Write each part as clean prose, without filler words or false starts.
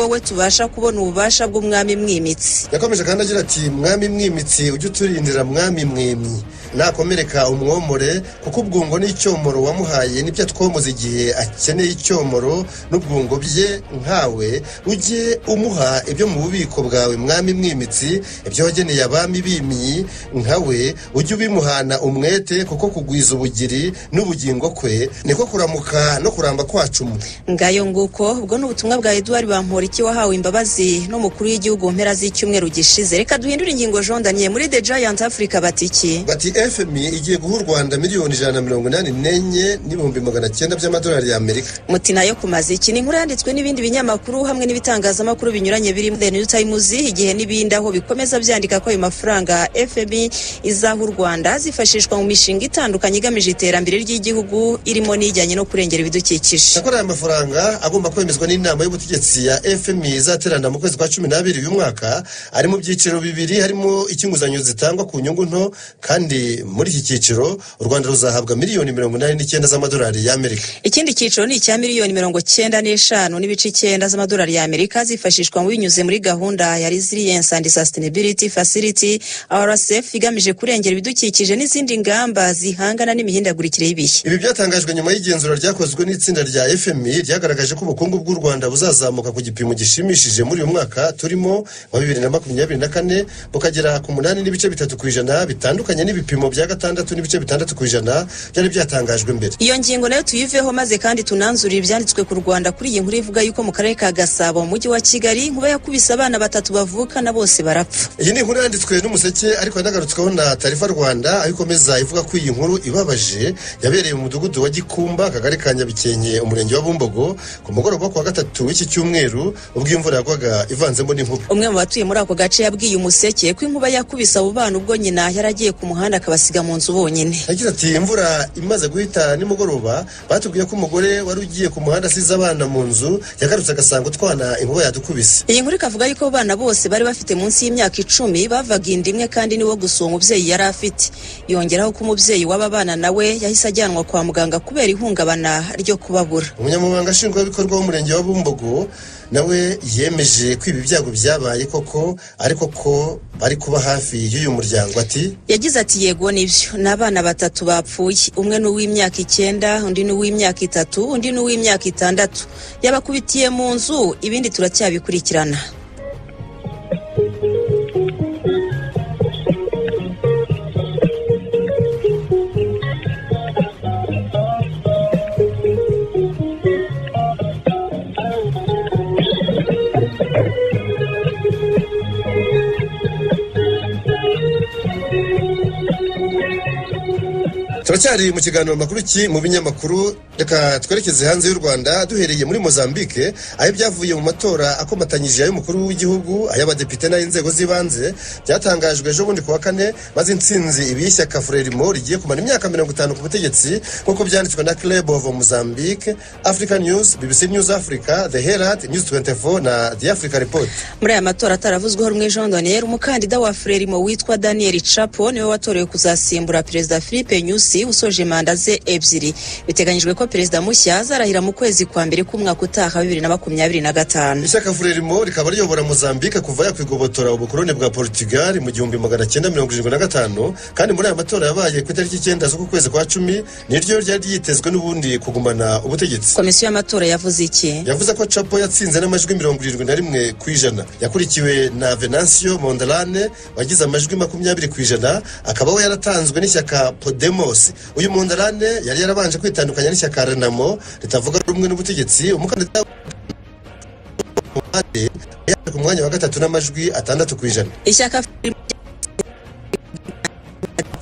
wowe tubasha kubona ububasha bw'umwami mwimitsi. Yakomeje kandi agira ati mwami mwimitsi ujye uturindira mwami mwemyi, nakomereka umwomore, kuko ubwungo n'icyomoro wamuhaye nibyo atwomoza igihe akeneye icyomoro n'ubwungo bye nkawe, ujye umuha ibyo mu bubiko bwawe mwami mwimitsi, ibyo wageneye abami bimyi nkawe ujye ubimuhana umwete, kuko kugwiza ubugiri n'ubugingo kwe niko kuramuka no kuramba kwacu. Ngayo nguko ubwo ni ubutumwa bwa Edouard Bamporiki wahawe imbabazi n'umukuru w'igihugu mpera z'icyumweru gishize. Reka duhindure ingingo Jean Daniel muri The Giant Africa batiki bati FMI igiye guha u Rwanda 184,900,000 by'amadolari y'Amerika. Muti nayo kumaze iki? Ni inkuru yanditswe n'ibindi binyamakuru hamwe n'ibitangazamakuru binyuranye birimo The New Times, Igihe n'ibindi, aho bikomeza byandika ko ayo mafaranga FMI izaha u Rwanda zifashishwa mu mishinga itandukanye igamije iterambere ry'igihugu, irimo n'ijyanye no kurengera ibidukikije. Cyakora aya mafaranga agomba kwemezwa n'inama y'ubutegetsi ya FMI izaterana mu kwezi kwa 12 uyu mwaka, ari mu byiciro bibiri, harimo icy'inguzanyo zitangwa ku nyungu nto, kandi muri iki cyiciro u Rwanda ruzahabwa 89 miliyoni z'amadolari y'Amerika. Ikindi cyiciro ni icya 95.9 miliyoni z'amadolari y'Amerika zifashishwa mu binyuze muri gahunda ya Resilience and Sustainability Facility RSF igamije kurengera ibidukikije n'izindi ngamba zihangana n'imihindagurikire y'ibihe. Ibi byatangajwe nyuma y'igenzura ryakozwe n'itsinda rya FMI ryagaragaje ko ubukungu bw'u Rwanda buzazamuka ku gipimo gishimishije muri uyu mwaka turimo wa 2024, bukagera ku 8.3%, bitandukanye n'ibipimo bya 6.6% byari byatangajwe mbere. Iyo ngingo nayo tuyiveho, maze kandi tunanzurire ibyanditswe ku Rwanda kuri iyi nkuru ivuga yuko mu karere ka Gasabo mu mujyi wa Kigali inkuba yakubise abana batatu bavukana bose barapfa. Iyi ni inkuru yanditswe n'Umuseke, ariko yanagarutsweho na Taarifa Rwanda, aho ikomeza ivuga ko iyi nkuru ibabaje yabereye mu mudugudu wa Gikumba, akagari ka Nyabikenke, umurenge wa Bumbogo, ku mugoroba ku wa gatatu w'iki cyumweru, ubwo imvura yagwaga ivanzemo n'inkuba. Umwe mu batuye muri ako gace yabwiye Umuseke ko inkuba yakubise abo bana ubwo nyina yaragiye ku muhanda akabasiga mu nzu bonyine. Yagize ati imvura imaze guhita nimugoroba, batubwiye ko umugore wari ugiye ku muhanda asize abana mu nzu yagarutse agasanga utwana inkuba yadukubise. Iyi nkuru ikavuga yuko abana bose bari bafite munsi y'imyaka 10 bavaga inda imwe, kandi niwo gusa uwo mubyeyi yari afite. Yongeraho ko umubyeyi w'aba bana nawe yahise ajyanwa kwa muganga kubera ihungabana ryo kubabura. Umunyamabanga nshingwabikorwa w'umurenge wa Bumbogo nawe yemeje ko ibi byago byabaye koko, ariko ko bari kuba hafi y'uyu muryango. Ati yagize ati yego nibyo, ni abana batatu bapfuye, umwe ni uw'imyaka 9, undi ni uw'imyaka 3, undi ni uw'imyaka 6. Yabakubitiye mu nzu, ibindi turacyabikurikirana. Turacyari mu kiganiro makuru ki mu binyamakuru. Reka twerekeze hanze y'u Rwanda, duhereye muri Mozambique, aho ibyavuye mu matora akomatanyije ay'umukuru w'igihugu, ay'abadepite n'ay'inzego z'ibanze byatangajwe ejo bundi ku wa kane, maze intsinzi ibiy'ishyaka Frelimo rigiye kumara imyaka 50 ku butegetsi, nk'uko byanditswe na Club of Mozambique, Africa News, BBC News Africa, The Herald, News 24 na The Africa Report. Muri aya matora ataravuzweho rumwe, Jean Daniel, umukandida wa Frelimo witwa Daniel Chapo niwe watorewe kuzasimbura Perezida Philippe Nyusi usoje manda ze 2. Biteganyijwe ko perezida mushya azarahira mu kwezi kwa mbere k'umwaka utaha 2025. Ishyaka Frelimo rikaba riyobora Mozambique kuva yakwigobotora ubukoloni bwa Portugal mu 1975, kandi muri aya matora yabaye ku itariki 9 z'uku kwezi kwa 10 niryo ryari ryitezwe n'ubundi kugumana ubutegetsi. Komisiyo y'amatora yavuze iki? Yavuze ko Chapo yatsinze n'amajwi 71%, yakurikiwe na Venancio Mondlane wagize amajwi 20%, akaba we yaratanzwe n'ishyaka Podemos. Uyu Mondlane yari yarabanje kwitandukanya n'ishyaka Renamo ritavuga rumwe n'ubutegetsi. Umukandida yaje ku mwanya wa gatatu n'amajwi 6%. Ishyaka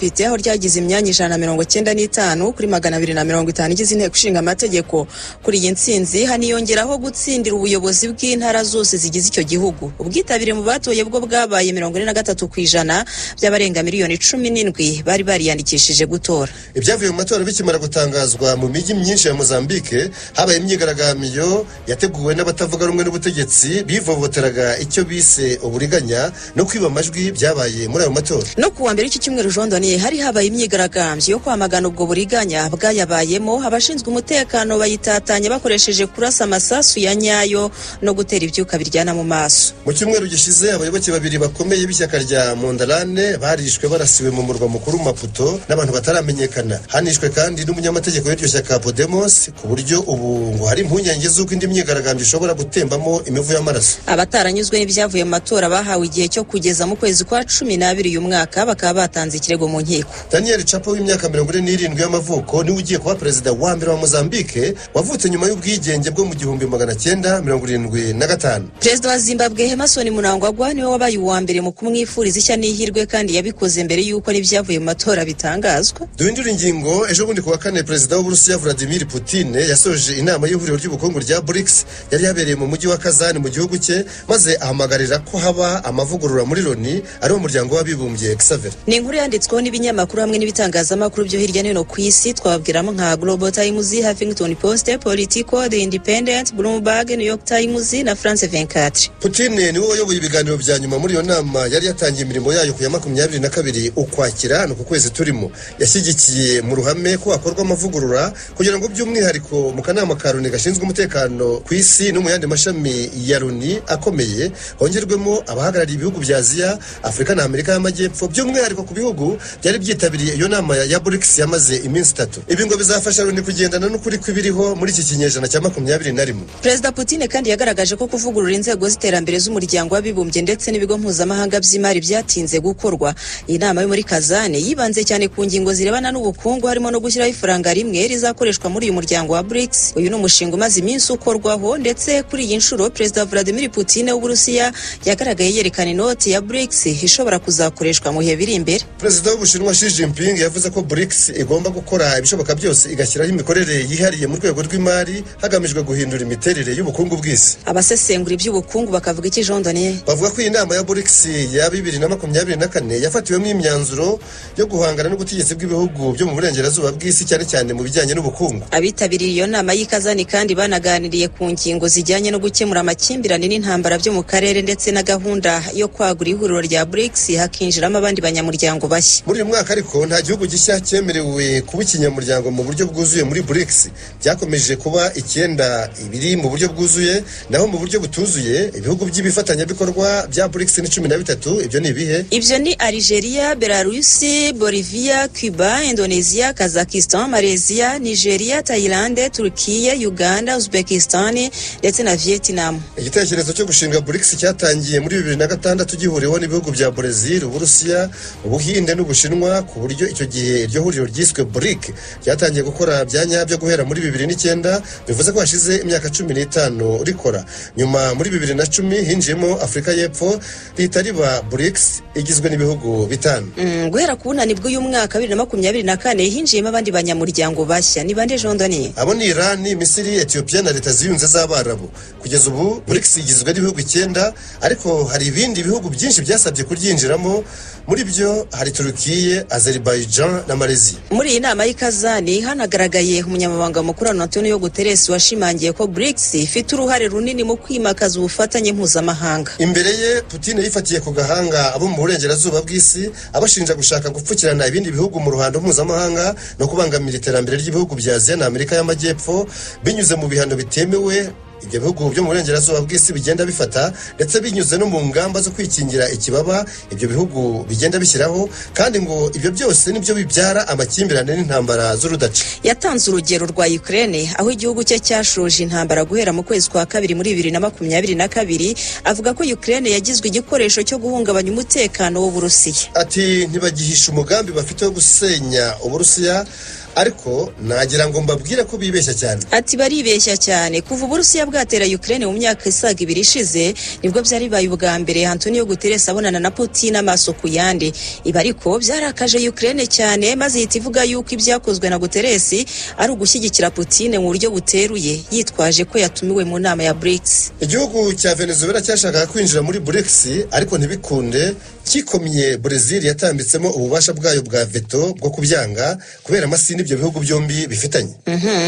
depite aho ryagize imyanya 195 kuri 250 igize inteko ishinga amategeko. Kuri iyi ntsinzi haniyongeraho gutsindira ubuyobozi bw'intara zose zigize icyo gihugu. Ubwitabire mu batoye bwo bwabaye 43% by'abarenga miliyoni 17 bari bariyandikishije gutora. Ibyavuye mu matora bikimara gutangazwa, mu mijyi myinshi ya Mozambique habaye imyigaragambyo yateguwe n'abatavuga rumwe n'ubutegetsi, bivovoteraga icyo bise uburiganya no kwiba amajwi byabaye muri ayo matora. No kuwa mbere w'iki cyumweru, Jean Daniel Kazani hari habaye imyigaragambyo yo kwamagana ubwo buriganya bwayabayemo, abashinzwe umutekano bayitatanya bakoresheje kurasa amasasu ya nyayo no gutera ibyuka biryana mu maso. Mu cyumweru gishize abayoboke babiri bakomeye b'ishyaka rya Mondlane barishwe barasiwe mu murwa mukuru Maputo n'abantu bataramenyekana. Hanishwe kandi n'umunyamategeko w'iryo shyaka Podemos, ku buryo ubu ngo hari impungenge z'uko indi myigaragambyo ishobora gutembamo imivu y'amaraso. Abataranyuzwe n'ibyavuye mu matora bahawe igihe cyo kugeza mu kwezi kwa 12 uyu mwaka bakaba batanze ikirego mu nkiko. Daniel Chapo w'imyaka 47 y'amavuko niwe ugiye kuba perezida wa mbere wa Mozambique wavutse nyuma y'ubwigenge bwo mu 1975. Perezida wa Zimbabwe Emmerson Mnangagwa niwe wabaye uwa mbere mu kumwifuriza ishya n'ihirwe, kandi yabikoze mbere y'uko n'ibyavuye mu matora bitangazwa. Duhindura ingingo, ejo bundi kuwa kane perezida w'Uburusiya Vladimir Putin yasoje inama y'ihuriro ry'ubukungu rya BRICS yari yabereye mu mujyi wa Kazan mu gihugu cye, maze ahamagarira ko haba amavugurura muri Loni ari wo muryango w'abibumbye. Xaver, ni inkuru yanditsweho n'ibinyamakuru hamwe n'ibitangazamakuru byo hirya no hino ku isi. Twababwiramo nka Global Times, Huffington Post, Politico, The Independent, Bloomberg, New York Times na France 24. Putin niwe wayoboye ibiganiro bya nyuma muri iyo nama yari yatangiye imirimo yayo ku ya 22 Ukwakira, ni uku kwezi turimo. Yashyigikiye mu ruhame ko hakorwa amavugurura kugira ngo by'umwihariko mu kanama ka Loni gashinzwe umutekano ku isi no mu yandi mashami ya Loni akomeye hongerwemo abahagarariye ibihugu bya Aziya, Afurika na Amerika y'Amajyepfo, by'umwihariko ku bihugu byari byitabiriye iyo nama ya BRICS yamaze iminsi 3. Ibi ngo bizafasha Loni kugendana n'ukuri kw'ibiriho muri iki kinyejana cya 21. Perezida Putin kandi yagaragaje ko kuvugurura inzego z'iterambere z'umuryango w'abibumbye ndetse n'ibigo mpuzamahanga by'imari byatinze gukorwa. Iyi nama yo muri Kazan yibanze cyane ku ngingo zirebana n'ubukungu, harimo no gushyiraho ifaranga rimwe rizakoreshwa muri uyu muryango wa BRICS. Uyu ni umushinga umaze iminsi ukorwaho, ndetse kuri iyi nshuro Perezida Vladimir Putin w'Uburusiya yagaragaye yerekana inoti ya BRICS ishobora kuzakoreshwa mu bihe biri imbere. Perezida w'Ubushinwa Xi Jinping yavuze ko BRICS igomba gukora ibishoboka byose igashyiraho imikorere yihariye mu rwego rw'imari hagamijwe guhindura imiterere y'ubukungu bw'isi. Abasesengura iby'ubukungu bakavuga iki, Jean Daniel? Bavuga ko iyi nama ya BRICS ya 2024 yafatiwemo imyanzuro yo guhangana n'ubutegetsi bw'ibihugu byo mu burengerazuba bw'isi, cyane cyane mu bijyanye n'ubukungu. Abitabiriye iyo nama y'Ikazani kandi banaganiriye ku ngingo zijyanye no gukemura amakimbirane n'intambara byo mu karere, ndetse na gahunda yo kwagura ihuriro rya BRICS hakinjiramo abandi banyamuryango bashya. Muri uyu mwaka ariko nta gihugu gishya cyemerewe kuba ikinyamuryango mu buryo bwuzuye muri BRICS. Byakomeje kuba 9 ibiri mu buryo bwuzuye, naho mu buryo butuzuye ibihugu by'ibifatanyabikorwa bya BRICS ni 13. Ibyo ni ibihe? Ibyo ni Algeria, Belarus, Bolivia, Cuba, Indonesia, Kazakhstan, Malaysia, Nigeria, Thailand, Turkiye, Uganda, Uzbekistan ndetse na Vietnam. Igitekerezo cyo gushinga BRICS cyatangiye muri 2006 gihuriweho n'ibihugu bya Brazil, Uburusiya, Ubuhinde n'Ubushinwa, ku buryo icyo gihe iryo huriro ryiswe BRIC ryatangiye gukora bya nyabyo guhera muri 2009, bivuze ko hashize imyaka 15 rikora. Nyuma muri 2010 hinjiyemo Afurika y'Epfo, rihita riba BRICS igizwe n'ibihugu 5. Guhera ku bunani bw'uyu mwaka 2024 hinjiyemo abandi banyamuryango bashya. Ni bande, Jean Daniel? Abo ni Iran, Misiri, Ethiopia na Leta Ziyunze z'Abarabu. Kugeza ubu BRICS igizwe n'ibihugu 9, ariko hari ibindi bihugu byinshi byasabye kuryinjiramo. Muri byo hari Turkiye, Azerbaijan na Malaysia. Muri iyi nama y'Ikazani hanagaragaye umunyamabanga mukuru Antonio Guterres washimangiye ko BRICS ifite uruhare runini mu kwimakaza ubufatanye mpuzamahanga. Imbere ye Putin yifatiye ku gahanga abo mu burengerazuba bw'isi, abashinja gushaka gupfukirana ibindi bihugu mu ruhando mpuzamahanga no kubangamira iterambere ry'ibihugu bya Aziya na Amerika y'Amajyepfo binyuze mu bihano bitemewe ibyo bihugu byo mu burengerazuba bw'isi bigenda bifata, ndetse binyuze no mu ngamba zo kwikingira ikibaba ibyo bihugu bigenda bishyiraho, kandi ngo ibyo byose nibyo bibyara amakimbirane n'intambara z'urudaca. Yatanze urugero rwa Ukraine, aho igihugu cye cyashoje intambara guhera mu kwezi kwa kabiri muri 2022, avuga ko Ukraine yagizwe igikoresho cyo guhungabanya umutekano w'Uburusiya. Ati ntibagihisha umugambi bafite wo gusenya Uburusiya, ariko nagira ngo mbabwire ko bibeshya cyane. Ati baribeshya cyane. Kuva Uburusiya bwatera Ukraine mu myaka isaga 2 ishize, nibwo byari bibaye ubwa mbere Antonio Guterres abonana na Putin amaso ku yandi. Ibi ariko byarakaje Ukraine cyane, maze ihita ivuga yuko ibyakozwe na Guterres ari ugushyigikira Putin mu buryo buteruye, yitwaje ko yatumiwe mu nama ya BRICS. Igihugu cya Venezuela cyashakaga kwinjira muri BRICS ariko ntibikunde, kikomye Brazil yatambitsemo ububasha bwayo bwa veto bwo kubyanga kubera amasini n'ibyo bihugu byombi bifitanye.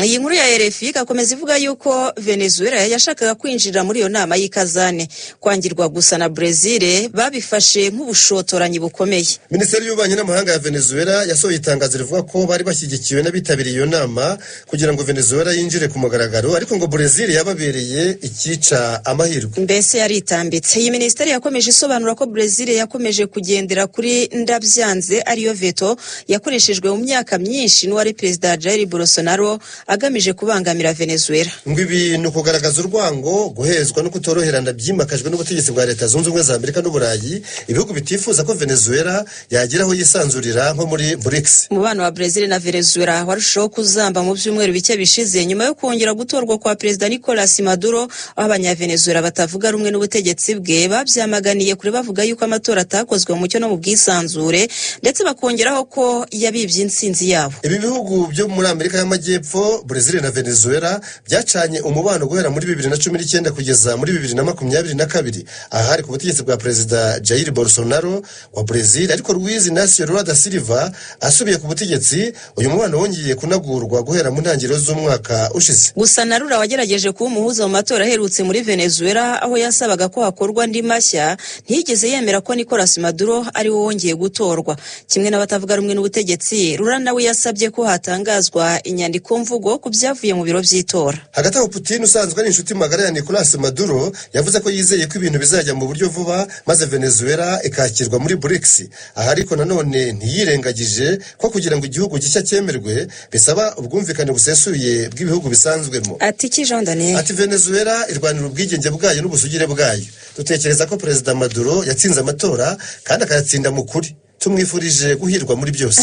Iyi nkuru ya RFI igakomeza ivuga yuko Venezuela yashakaga kwinjira muri iyo nama y'ikazane, kwangirwa gusa na Brezil babifashe nk'ubushotoranyi bukomeye. Minisiteri y'ububanyi n'amahanga ya Venezuela yasohoye itangazo rivuga ko bari bashyigikiwe n'abitabiriye iyo nama kugira ngo Venezuela yinjire ku mugaragaro, ariko ngo Brezil yababereye ikica amahirwe. Mbese yaritambitse. Iyi minisiteri yakomeje isobanura ko Brezil yakomeje kugendera kuri ndabyanze, ariyo veto yakoreshejwe mu myaka myinshi n'uwari perezida Jair Bolsonaro agamije kubangamira Venezuela. Ngo ibi ni ukugaragaza urwango, guhezwa no kutoroherana byimakajwe n'ubutegetsi bwa Leta Zunze Ubumwe za Amerika n'Uburayi, ibihugu bitifuza ko Venezuela yagira aho yisanzurira nko muri BRICS. Umubano wa Brezil na Venezuela warushaho kuzamba mu byumweru bike bishize nyuma yo kongera gutorwa kwa perezida Nicolas Maduro, aho abanyavenezuela batavuga rumwe n'ubutegetsi bwe babyamaganiye kure, bavuga yuko amatora atakozwe mu mucyo no mu bwisanzure, ndetse bakongeraho ko yabibye intsinzi yabo. Ibi bihugu byo muri Amerika y'Amajyepfo, Brezil na Venezuela, byacanye umubano guhera muri 2019 kugeza muri 2022, aha hari ku butegetsi bwa perezida Jair Bolsonaro wa Brezil, ariko Luiz Inacio Lula da Silva asubiye ku butegetsi uyu mubano wongeye kunagurwa guhera mu ntangiriro z'umwaka ushize. Gusa na Lula wagerageje kuba umuhuza mu matora aherutse muri Venezuela, aho yasabaga ko hakorwa andi mashya, ntiyigeze yemera ko Nicolas Maduro ari we wongeye gutorwa. Kimwe n'abatavuga rumwe n'ubutegetsi, Lula nawe yasabye ko hatangazwa inyandiko mvugo ku byavuye mu biro by'itora. Hagati aho Putin usanzwe ari inshuti magara ya Nicolas Maduro yavuze ko yizeye ko ibintu bizajya mu buryo vuba maze Venezuela ikakirwa muri BRICS. Aha ariko nanone ntiyirengagije ko kugira ngo igihugu gishya cyemerwe bisaba ubwumvikane busesuye bw'ibihugu bisanzwemo. Ati iki Jean Daniel? Ati Venezuela irwanira ubwigenge bwayo n'ubusugire bwayo. Dutekereza ko Perezida Maduro yatsinze amatora kandi akayatsinda mu kuri. Tumwifurije guhirwa muri byose.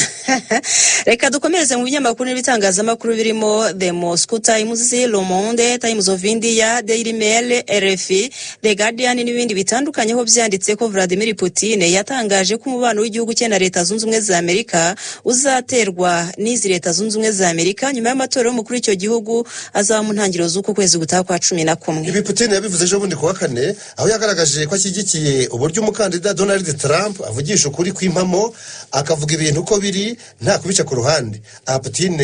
Reka dukomereze mu binyamakuru n'ibitangazamakuru birimo The Moscow Times, Le Monde, Times of India, Daily Mail, RFI, The Guardian n'ibindi bitandukanye, ho byanditse ko Vladimir Putin yatangaje ko umubano w'igihugu cye na Leta Zunze Ubumwe za Amerika uzaterwa n'izi Leta Zunze Ubumwe za Amerika nyuma y'amatora y'umukuru w'icyo gihugu azaba mu ntangiriro z'uku kwezi gutaha kwa 11. Ibi Putin yabivuze ejo bundi kuwa kane, aho yagaragaje ko ashyigikiye uburyo umukandida Donald Trump avugisha ukuri kw'impamo, akavuga ibintu uko biri nta kubica ku ruhande. Aha Putin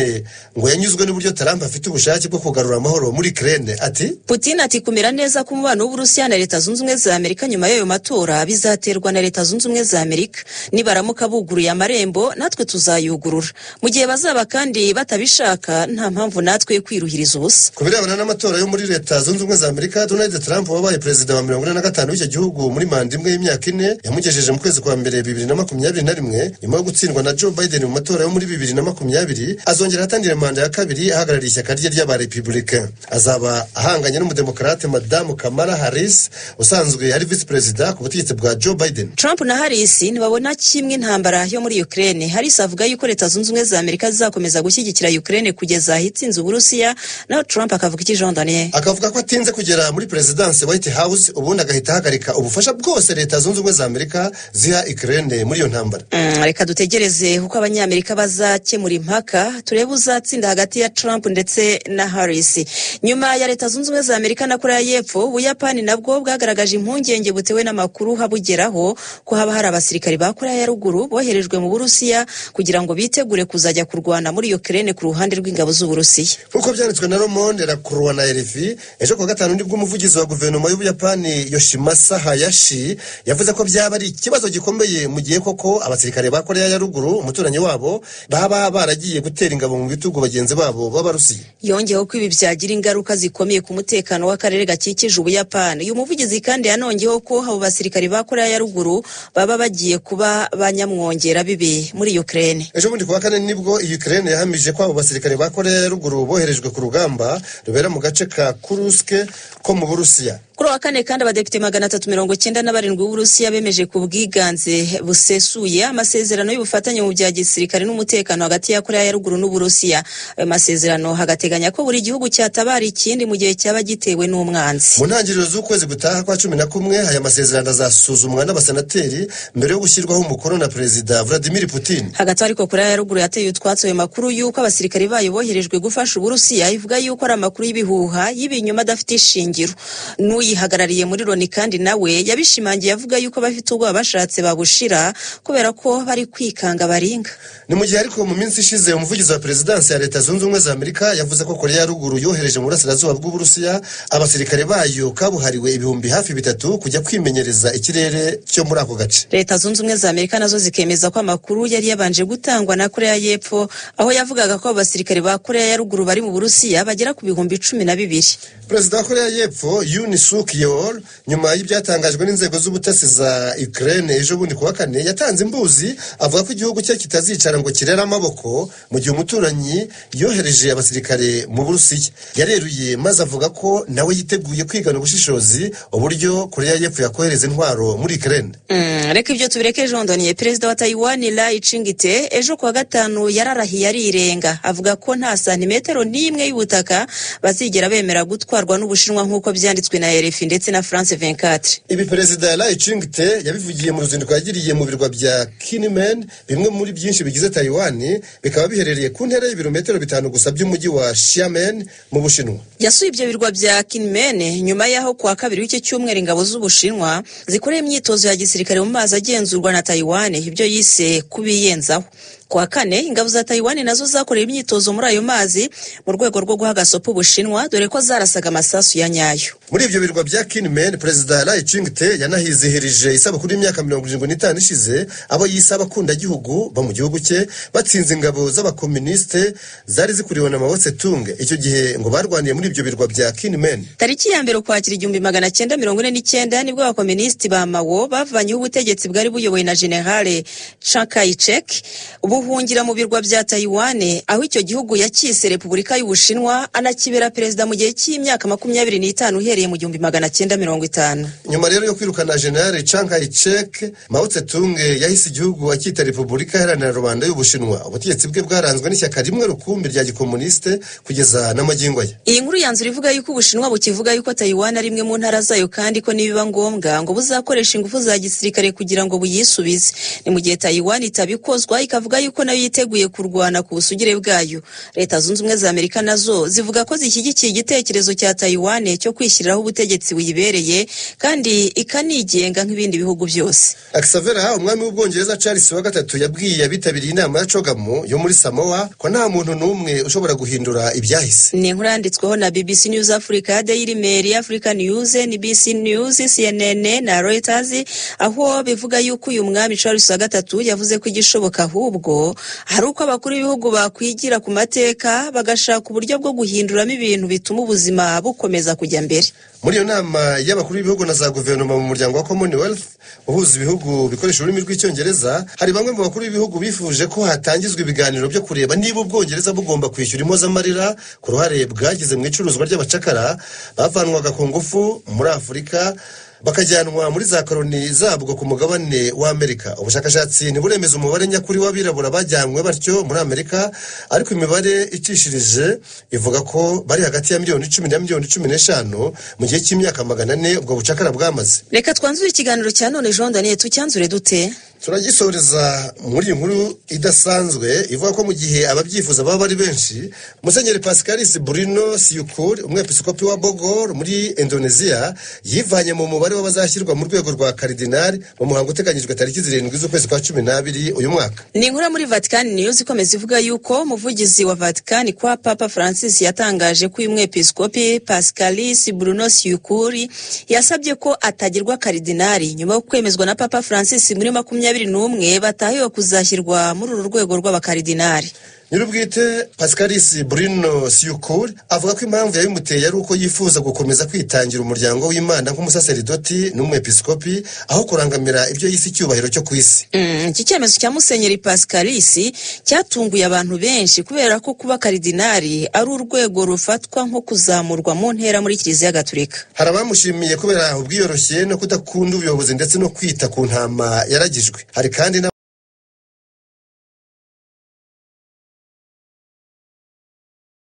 ngo yanyuzwe n'uburyo Trump afite ubushake bwo kugarura amahoro muri Ukraine. Ati Putin ati kumera neza k'umubano w'Uburusiya na Leta Zunze Ubumwe za Amerika nyuma y'ayo matora bizaterwa na Leta Zunze Ubumwe za Amerika. Nibaramuka buguruye amarembo natwe tuzayugurura, mu gihe bazaba kandi batabishaka nta mpamvu natwe kwiruhiriza ubusa. Ku birebana n'amatora yo muri Leta Zunze Ubumwe za Amerika, Donald Trump wabaye perezida wa 45 w'icyo gihugu muri manda imwe y'imyaka 4 yamugejeje mu kwezi kwa mbere 2021 nyuma yo gutsindwa na Joe Biden mu matora yo muri 2020, azongera atangire manda ya kabiri ahagarariye ishyaka rye ry'abarepublicain. Azaba ahanganye n'umudemokarate Madamu Kamala Harris usanzwe ari visi perezida ku butegetsi bwa Joe Biden. Trump na Harris ntibabona kimwe intambara yo muri Ukraine. Harris avuga yuko Leta Zunze Ubumwe za Amerika zizakomeza gushyigikira Ukraine kugeza itsinze Uburusiya, naho Trump akavuga iki Jean Daniel? Akavuga ko atinze kugera muri perezidansi White House ubundi agahita ahagarika ubufasha bwose Leta Zunze Ubumwe za Amerika ziha Ukraine muri iyo ntambara. Reka dutegereze uko abanyamerika bazakemura impaka, turebe uzatsinda hagati ya Trump ndetse na Harris. Nyuma ya Leta Zunze Ubumwe za Amerika na Korea y'Epfo, Ubuyapani nabwo bwagaragaje impungenge butewe n'amakuru habugeraho ko haba hari abasirikari ba Korea ya Ruguru boherejwe mu Burusiya kugira ngo bitegure kuzajya kurwana muri Ukraine ku ruhande rw'ingabo z'Uburusiya. Nk'uko byanditswe na Le Monde, La Croix na RFI, ejo kuwa gatanu nibwo umuvugizi wa guverinoma y'Ubuyapani Yoshimasa Hayashi yavuze ko byaba ari ikibazo gikomeye mu gihe koko abasirikare ba Korea ya Ruguru, umuturanyi wabo, baba baragiye gutera ingabo mu bitugu bagenzi babo b'Abarusiya. Yongeyeho ko ibi byagira ingaruka zikomeye ku mutekano w'akarere gakikije Ubuyapani. Uyu muvugizi kandi yanongeyeho ko abo basirikare ba Korea ya Ruguru baba bagiye kuba banyamwongera bibi muri Ukraine. Ejo bundi kuwa kane nibwo Ukraine yahamije ko abo basirikare ba Korea ya Ruguru boherejwe ku rugamba rubera mu gace ka Kursk ko mu Burusiya. Kuri wa kane kandi abadepite 397 b'Uburusiya bemeje ku bwiganze busesuye amasezerano y'ubufatanye mu bya gisirikare n'umutekano hagati ya Korea ya Ruguru n'Uburusiya. Ayo masezerano hagateganya ko buri gihugu cyatabara ikindi mu gihe cyaba gitewe n'umwanzi. Mu ntangiriro z'ukwezi gutaha kwa 11 aya masezerano azasuzumwa n'abasenateri mbere yo gushyirwaho umukono na Perezida Vladimir Putin. Hagati ariko Korea ya Ruguru yateye utwatsi ayo makuru y'uko abasirikare bayo boherejwe gufasha Uburusiya, ivuga y'uko ari amakuru y'ibihuha y'ibinyoma adafite ishingiro. Uyihagarariye muri Loni kandi nawe yabishimangiye avuga yuko abafite ubwoba bashatse babushira kubera ko bari kwikanga baringa. Ni mu gihe ariko mu minsi ishize umuvugizi wa perezidansi ya Leta Zunze Ubumwe za Amerika yavuze ko Korea ya Ruguru yohereje mu burasirazuba bw'Uburusiya abasirikare bayo kabuhariwe 3,000 kujya kwimenyereza ikirere cyo muri ako gace. Leta Zunze Ubumwe za Amerika nazo zikemeza ko amakuru yari yabanje gutangwa na Korea y'Epfo aho yavugaga ko abasirikare ba Korea ya Ruguru bari mu Burusiya bagera ku 12,000. Perezida wa Korea y'Epfo Yoon Suk Yeol, nyuma y'ibyatangajwe n'inzego z'ubutasi za Ukraine ejo bundi kuwa kane, yatanze imbuzi avuga ko igihugu cye kitazicara ngo kirere amaboko mu gihe umuturanyi yohereje abasirikare mu Burusiya. Yareruye maze avuga ko nawe yiteguye kwigana ubushishozi uburyo Korea y'Epfo yakohereza intwaro muri Ukraine. Reka ibyo tubireke. Jondoniye, perezida wa Taiwan Lai Ching-te ejo kuwa gatanu yararahiye arirenga avuga ko nta santimetero n'imwe y'ubutaka bazigera bemera gutwarwa n'Ubushinwa nk'uko byanditswe na RFI ndetse na France 24. Ibi perezida Lai Ching-te yabivugiye mu ruzinduko yagiriye mu birwa bya Kinmen, bimwe muri byinshi bigize Taiwan, bikaba biherereye ku ntera y'ibirometero 5 gusa by'umujyi wa Xiamen mu Bushinwa. Yasuye ibyo birwa bya Kinmen nyuma y'aho kuwa kabiri w'iki cyumweru ingabo z'Ubushinwa zikoreye imyitozo ya gisirikare mu mazi agenzurwa na Taiwan, ibyo yise kubiyenzaho. Kuwa kane ingabo za Taiwan nazo zakoreye imyitozo muri ayo mazi mu rwego rwo guha agasopo Ubushinwa, dore ko zarasaga amasasu ya nyayo. Muri ibyo birwa bya Kinmen, perezida Lai Ching-te yanahizihirije isabukuru y'imyaka 75 ishize abo yise abakundagihugu bo mu gihugu cye batsinze ingabo z'abakomunisite zari zikuriwe na Mao Tse-tung. Icyo gihe ngo barwaniye muri ibyo birwa bya Kinmen. Tariki ya 1 Ukwakira 1949 nibwo abakomunisiti ba Mao bavanyeho ubutegetsi bwari buyobowe na General Chiang Kai-shek, buhungira mu birwa bya Taiwan, aho icyo gihugu yakise Repubulika y'Ubushinwa, anakibera perezida mu gihe cy'imyaka 25 uhereye mu 1950. Nyuma rero yo kwirukana General Chiang Kai-shek, Mao Tse-tung yahise igihugu akita Repubulika Iharanira Rubanda y'Ubushinwa. Ubutegetsi bwe bwaranzwe n'ishyaka rimwe rukumbi rya gikomuniste kugeza n'amagingo ye. Iyi nkuru yanzura ivuga yuko Ubushinwa bukivuga yuko Taiwan ari imwe mu ntara zayo, kandi ko nibiba ngombwa ngo buzakoresha ingufu za gisirikare kugira ngo buyisubize. Ni mu gihe Taiwan itabikozwa, ikavuga yuko nayo yiteguye kurwana ku busugire bwayo. Leta Zunze Ubumwe za Amerika nazo zivuga ko zishyigikiye igitekerezo cya Taiwan cyo kwishyiriraho ubutegetsi buyibereye kandi ikanigenga nk'ibindi bihugu byose. Axavera, umwami w'Ubwongereza Charles wa gatatu yabwiye abitabiriye inama ya Cogamu yo muri Samoa ko nta muntu n'umwe ushobora guhindura ibyahise. Ni inkuru yanditsweho na BBC News Africa, Daily Mail, Africa News, NBC News, CNN na Reuters, aho bivuga yuko uyu mwami Charles wa gatatu yavuze ko igishoboka ahubwo hari uko abakuru b'ibihugu bakwigira ku mateka bagashaka uburyo bwo guhinduramo ibintu bituma ubuzima bukomeza kujya mbere. Muri iyo nama y'abakuru b'ibihugu na za guverinoma mu muryango wa Commonwealth uhuza ibihugu bikoresha ururimi rw'Icyongereza, hari bamwe mu bakuru b'ibihugu bifuje ko hatangizwa ibiganiro byo kureba niba Ubwongereza bugomba kwishyura impozamarira ku ruhare bwagize mu icuruzwa ry'abacakara bavanwaga ku ngufu muri Afurika bakajyanwa muri za koloni zabwo ku mugabane w'Amerika. Ubushakashatsi ntiburemeza umubare nyakuri w'abirabura bajyanywe batyo muri Amerika, ariko imibare icishirije ivuga ko bari hagati ya 10 miliyoni na 15 miliyoni mu gihe cy'imyaka 400 ubwo bucakara bwamaze. Reka twanzure ikiganiro cya none. Jean Daniel, tucyanzure dute? Turagisoreza muri iyi nkuru idasanzwe ivuga ko mu gihe ababyifuza baba ari benshi, Musenyeri Pascalis Bruno Siyukuri, umwepiskopi wa Bogor muri Indonesia, yivanye mu mubare w'abazashyirwa mu rwego rwa karidinali mu muhango uteganyijwe tariki 7 z'ukwezi kwa 12 uyu mwaka. Ni inkuru muri Vatican News ikomeza ivuga yuko umuvugizi wa Vatican kwa Papa Francis yatangaje ko uyu mwepiskopi Pascalis Bruno Siyukuri yasabye ko atagirwa karidinali nyuma yo kwemezwa na Papa Francis muri 21 batahiwe kuzashyirwa muri uru rwego rw'abakaridinali. Nyir'ubwite Pascalis Bruno Siyukuri avuga ko impamvu yabimuteye ari uko yifuza gukomeza kwitangira umuryango w'Imana nk'umusaseridoti n'umwepiskopi, aho kurangamira ibyo yise icyubahiro cyo ku isi. Iki cyemezo cya Musenyeri Pascalis cyatunguye abantu benshi kubera ko kuba karidinali ari urwego rufatwa nko kuzamurwa mu ntera muri Kiliziya Gatolika. Hari abamushimiye kubera ubwiyoroshye no kudakunda ubuyobozi ndetse no kwita ku ntama yaragijwe. Hari kandi